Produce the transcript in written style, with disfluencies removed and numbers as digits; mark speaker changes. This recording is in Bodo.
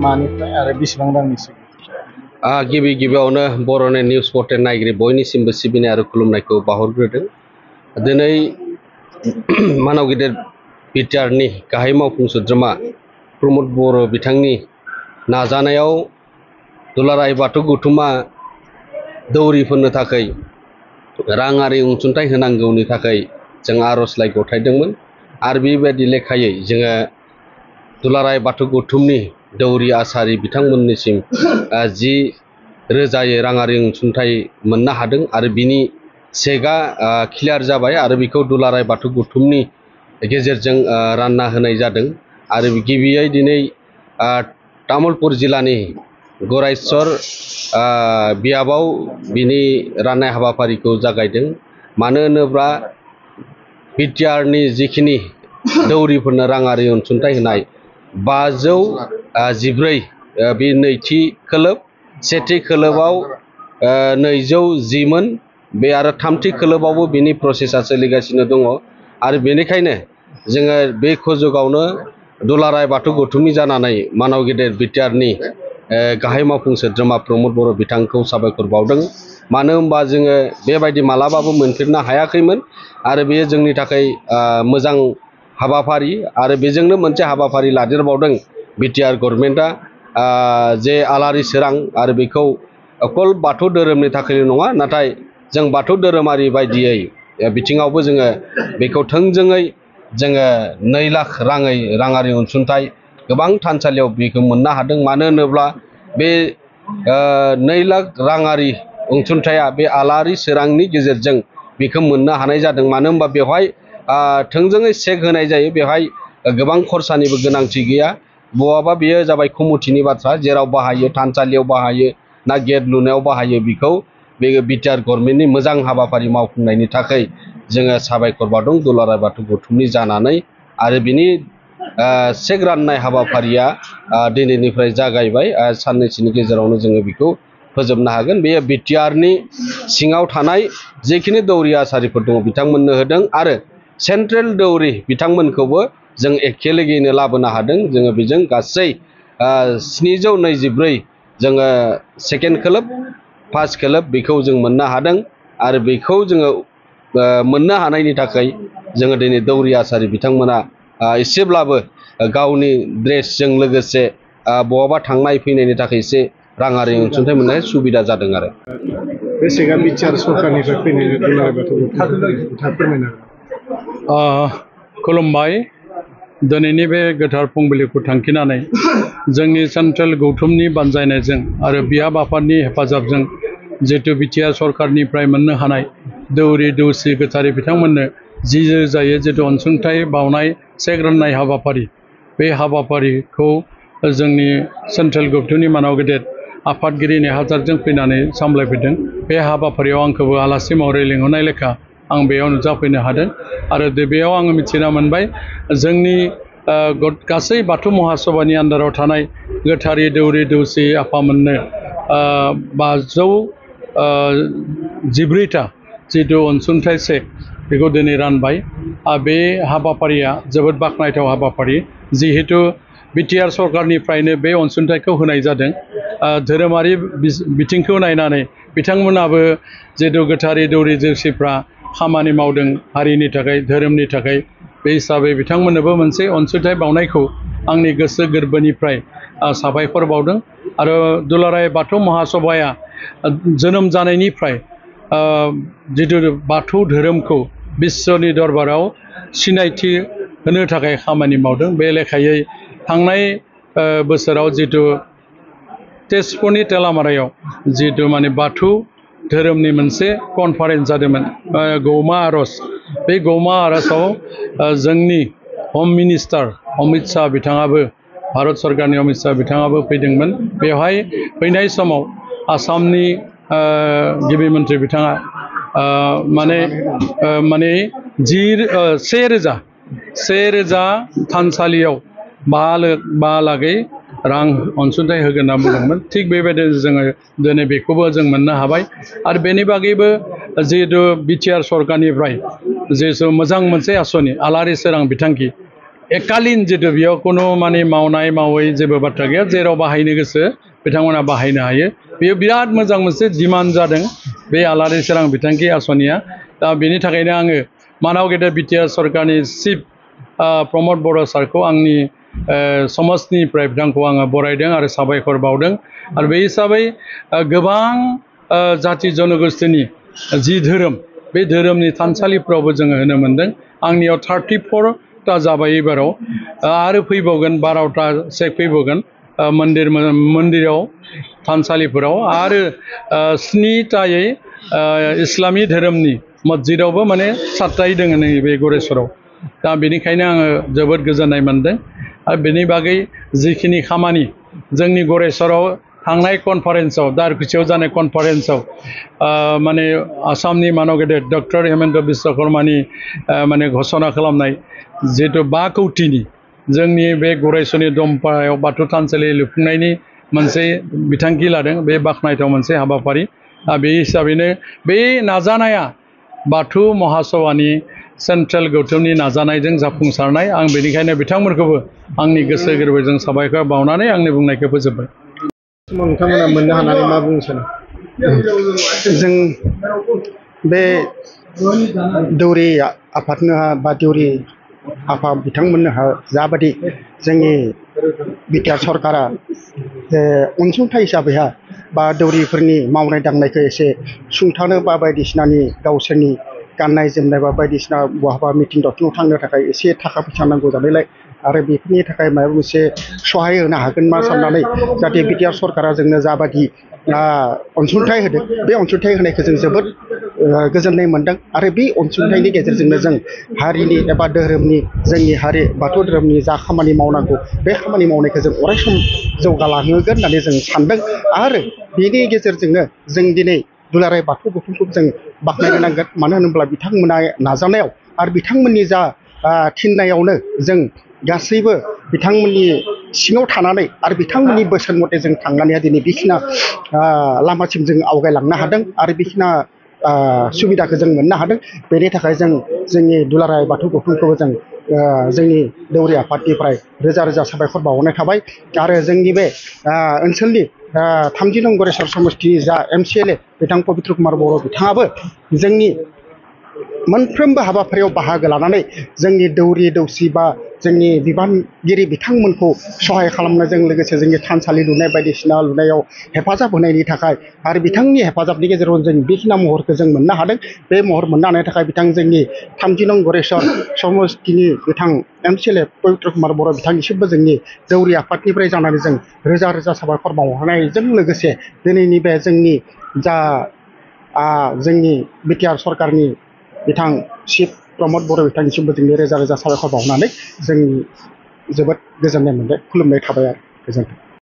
Speaker 1: मानिफ्राय आरो बेसेबां रांनिसो?
Speaker 2: गिबि गिबियावनो बर'नि निउस पर्टेल नायगिरि बयनिसिमबो सिबिनाय आरो खुलुमनायखौ बावहरग्रोदों। दिनै मानाव गिदिर बिटिआरनि गाहाय मावफुं सोद्रोमा प्रमद बर' बिथांनि नाजानायाव दुलाराय बाथौ गौथुमा दौरिफोरनो थाखाय राङारि अनसुंथाइ होनांगौनि थाखाय जों आर'जलाइ गथायदोंमोन आरो बेबायदि लेखायै जोङो दुलाराय बाथौ गौथुमनि दौरि आसारि बिथांमोननिसिम 10 रोजायै राङारि अनसुंथाइ मोननो हादों आरो बिनि चेकआ क्लियार जाबाय आरो बेखौ दुलाराय बाथौ गौथुमनि गेजेरजों रानना होनाय जादों आरो गिबियै दिनै तामुलपुर जिल्लानि गरायस्वर बियाबाव बिनि राननाय हाबाफारिखौ जागायदों। मानो होनोब्ला बिटिआरनि जिखिनि दौरिफोरनो राङारि अनसुंथाइ होनाय 514 बे नैथि खोलोब, सेथि खोलोबाव 210 मोन, बे आरो थामथि खोलोबावबो बिनि प्रसेसा सोलिगासिनो दङ आरो बेनिखायनो जोङो बे सुजुगावनो दुलाराय बाथौ गौथुमनि जानानै मानाव गेदेर बिटिआरनि गाहाय मावफुं सोद्रोमा प्रमद बर' बिथांखौ साबायखर बावदों। मानो होनबा जोङो बेबायदि मालाबाबो मोनफेरनो हायाखैमोन आरो बेयो जोंनि थाखाय मोजां हाबाफारि आरो बेजोंनो मोनसे हाबाफारि लादेरबावदों बिटिआर गभर्नमेन्टआ जे आलारि सोरां आरो बेखौ अकल बाथौ धोरोमनि थाखायल' नङा, नाथाय जों बाथौ धोरोमारि बायदियै बिथिङावबो जोङो बेखौ थोंजोङै जोङो 2 लाख राङारि अनसुंथाइ गोबां थानसालियाव बेखौ मोननो हादों। मानो होनोब्ला बे 2 लाख राङारि अनसुंथाइया बे आलारि सोरांनि गेजेरजों बेखौ मोननो हानाय जादों। मानो होनबा बेवहाय थोंजोङै चेक होनाय जायो, बेवहाय गोबां खरसानिबो गोनांथि गैया। बहाबा बेयो जाबाय कमिटिनि बाथ्रा, जेराव बाहायो थानसालियाव बाहायो ना गेट लुनायाव बाहायो बेखौ बे बिटिआर गभर्नमेन्टनि मोजां हाबाफारि मावफुंनायनि थाखाय जोङो साबायखर बावदों दुलाराय बाथौ गौथुमनि जानानै आरो बिनि चेक राननाय हाबाफारिया दिनैनिफ्राय जागायबाय। साननैसोनि गेजेरावनो जोङो बेखौ फोजोबनो हागोन। बेयो बिटिआरनि सिङाव थानाय जेखिनि दौरि आसारिफोर दङ बिथांमोननो होदों आरो सेन्ट्रेल दौरि बिथांमोनखौबो जों एखे लोगोयैनो लाबोनो हादों। जोङो बेजों गासै 724 जोङो सेकेन्ड खोलोब, फार्स्ट खोलोब बेखौ जों मोननो हादों आरो बेखौ जोङो मोननो हानायनि थाखाय जोङो दिनै दौरि आसारि बिथांमोना एसेब्लाबो गावनि ड्रेसजों लोगोसे बहाबा थांनाय फैनायनि थाखाय एसे राङारि अनसुंथाइ मोननाय सुबिदा जादों आरो।
Speaker 1: बे चेकआ बिटिआर सरकारनिफ्राय फैनाय दुलाराय बाथौ नोंथाङा फोरमायनो हागोन?
Speaker 3: खुलुमबाय। दिनैनि बे गोथार फुंबिलिखौ थांखिनानै जोंनि सेन्ट्रेल गौथुमनि बानजायनायजों आरो बियाब आफादनि हेफाजाबजों जिहेतु बिटिआर सरकारनिफ्राय मोननो हानाय दौरि दौसि गोथारि बिथांमोननो 10 रोजायै जितु अनसुंथाइ बावनाय चेक राननाय हाबाफारि, बे हाबाफारिखौ जोंनि सेन्ट्रेल गौथुमनि मानाव गेदेर आफादगिरि नेहाथारजों फैनानै सामलायफैदों। बे हाबाफारियाव आंखौबो आलासि महरै लिंहरनाय लेखा आं बेयाव नुजाफैनो हादों आरो बेयाव आङो मिथिना मोनबाय जोंनि गासै बाथौ महासभानि आन्दाराव थानाय गोथारि दौरि दौसि आफामोननो 514टा जितु अनसुंथाइ चेक बेखौ दिनै रानबाय। बे हाबाफारिया जोबोद बाख्नायथाव हाबाफारि, जिहेतु बिटिआर सरकारनिफ्रायनो बे अनसुंथाइखौ होनाय जादों। धोरोमारि बिथिंखौ नायनानै बिथांमोनाबो जिहेतु गोथारि दौरि दौसिफ्रा खामानि मावदों हारिनि थाखाय, धोरोमनि थाखाय, बे हिसाबै बिथांमोननोबो मोनसे अनसुंथाइ बावनायखौ आंनि गोसो गोरबोनिफ्राय साबायखर बावदों आरो दुलाराय बाथौ महासभाया जोनोम जानायनिफ्राय जितु बाथौ धोरोमखौ बिश्वनि दरबाराव सिनायथि होनो थाखाय खामानि मावदों। बे लेखायै थांनाय बोसोराव जितु तेजपुरनि तेलामारायाव जितु बाथौ धोरोमनि मोनसे कनफारेन्स जादोंमोन, गौमा आर'ज। बे गौमा आर'जआव जोंनि हम मिनिस्टार अमित शाह बिथाङाबो, भारत सरकारनि अमित शाह बिथाङाबो फैदोंमोन। बेवहाय फैनाय समाव आसामनि गिबि मन्थ्रि बिथाङा 1,000 थानसालियाव 5 लाखै रां अनसुंथाइ होगोन होनना बुंदोंमोन। थिग बेबायदिनो जोङो दिनै बेखौबो जों मोननो हाबाय आरो बेनि बागैबो जिहेतु बिटिआर सरकारनिफ्राय जिहेतु मोजां मोनसे आसनि आलारि सोरां बिथांखि एकालीन जितु बेयाव कुनु माने मावनाय मावै जेबो बाथ्रा गैया जेराव बाहायनो गोसो बिथांमोना बाहायनो हायो बेयो बिराद मोजां मोनसे डिमान्ड जादों बे आलारि सोरां बिथांखि आसनिया दा बेनि थाखायनो आङो मानाव गेदेर बिटिआर सरकारनि चिफ प्रमद बर' सारखौ आंनि समाजनिफ्राय बिथांखौ आङो बरायदों आरो साबायखर बावदों आरो बे हिसाबै गोबां जाथि जनगोष्ठीनि जि धोरोम बे धोरोमनि थानसालिफ्रावबो जोङो होनो मोनदों आंनियाव 34टा जाबाय एबाराव आरो फैबावगोन 12टा चेक फैबावगोन मन्दिराव थानसालिफोराव आरो 7टायै इस्लामी धोरोमनि मस्जिदावबो माने 7टायै दङ नैबे गरेस्वराव दा बेनिखायनो आङो जोबोद गोजोननाय मोनदों आरो बेनि बागै जिखिनि खामानि जोंनि गरेस्वराव थांनाय कनफारेन्सआव दारकुसियाव जानाय कनफारेन्सआव माने आसामनि मानाव गेदेर डक्टर हेमेन्त बिश्वकर्मानि माने घोषणा खालामनाय जिहेतु 5 कौटिनि जोंनि बे गरेस्वरनि दमपायाव बाथौ थानसालि लुफुंनायनि मोनसे बिथांखि लादों बे बाख्नायथाव मोनसे हाबाफारि बे हिसाबैनो बे नाजानाया बाथौ महासभानि सेन्ट्रेल गौथुमनि नाजानायजों जाफुंसारनाय आं बेनिखायनो बिथांमोनखौबो आंनि गोसो गोरबोजों साबायखर बावनानै आंनि बुंनायखौ फोजोबबाय
Speaker 1: नोंथांमोना मोननो हानानै मा बुंनो सानो
Speaker 4: जों बे दौरि आफादनो बा दौरि आफाद बिथांमोनहा जाबादि जोंनि बिटिआर सरकारा अनसुंथाइ हिसाबैहा बा दौरिफोरनि मावनाय दांनायखौ एसे सुंथानो बा बायदिसिनानि गावसोरनि गाननाय जोमनाय बा बायदिसिना बहाबा मिटिं दावथिङाव थांनो थाखाय एसे थाखा फैसा नांगौ जानायलाय आरो बेफोरनि थाखाय माबा मोनसे सहाय होनो हागोन मा साननानै जाहाथे बिटिआर सरकारा जोंनो जाबादि अनसुंथाइ होदों बे अनसुंथाइ होनायखौ जों जोबोद गोजोननाय मोनदों आरो बे अनसुंथाइनि गेजेरजोंनो जों हारिनि एबा धोरोमनि जोंनि हारि बाथौ धोरोमनि जा खामानि मावनांगौ बे खामानि मावनायखौ जों अरायसम जौगालांहोगोन होननानै जों सानदों आरो बेनि गेजेरजोंनो जों दिनै दुलाराय बाथौ गौथुमखौ जों बाख्नायनो नांगोन मानो होनोब्ला बिथांमोना नाजानायाव आरो बिथांमोननि जा थिननायावनो जों गासैबो बिथांमोननि सिङाव थानानै आरो बिथांमोननि बोसोन मथे जों थांनानै दिनै बेखिना लामासिम जों आवगायलांनो हादों आरो बेखिना सुबिदाखौ जों मोननो हादों बेनि थाखाय जों जोंनि दुलाराय बाथौ गौथुमखौबो जों जोंनि दौरि आफादनिफ्राय रोजा रोजा साबायखर बावहरनाय थाबाय आरो जोंनि बे ओनसोलनि 30 नं गरेस्वर समष्टिनि जा MCLA बिथां पबित्र कुमार बर' बिथाङाबो जोंनि मोनफ्रोमबो हाबाफारियाव बाहागो लानानै जोंनि दौरि दौसि बा जोंनि बिबानगिरि बिथांमोनखौ सहाय खालामनायजों लोगोसे जोंनि थानसालि लुनाय बायदिसिना लुनायाव हेफाजाब होनायनि थाखाय आरो बिथांनि हेफाजाबनि गेजेराव जों बेखिना महरखौ जों मोननो हादों बे महर मोननो हानायनि थाखाय बिथां जोंनि 30 नं गरेस्वर समष्टिनि बिथां MCLA पबित्र कुमार बर' बिथांनिसिमबो जोंनि दौरि आफादनिफ्राय जानानै जों रोजा रोजा साबायखर बावहरनायजों लोगोसे दिनैनि बे जोंनि जा जोंनि बिटिआर सरकारनि बिथां चिफ प्रमद बर' बिथांनिसिमबो जोंनि रोजा रोजा साबायखर बावनानै जों जोबोद गोजोननाय मोनबाय खुलुमनाय थाबाय आरो गोजोन्थों।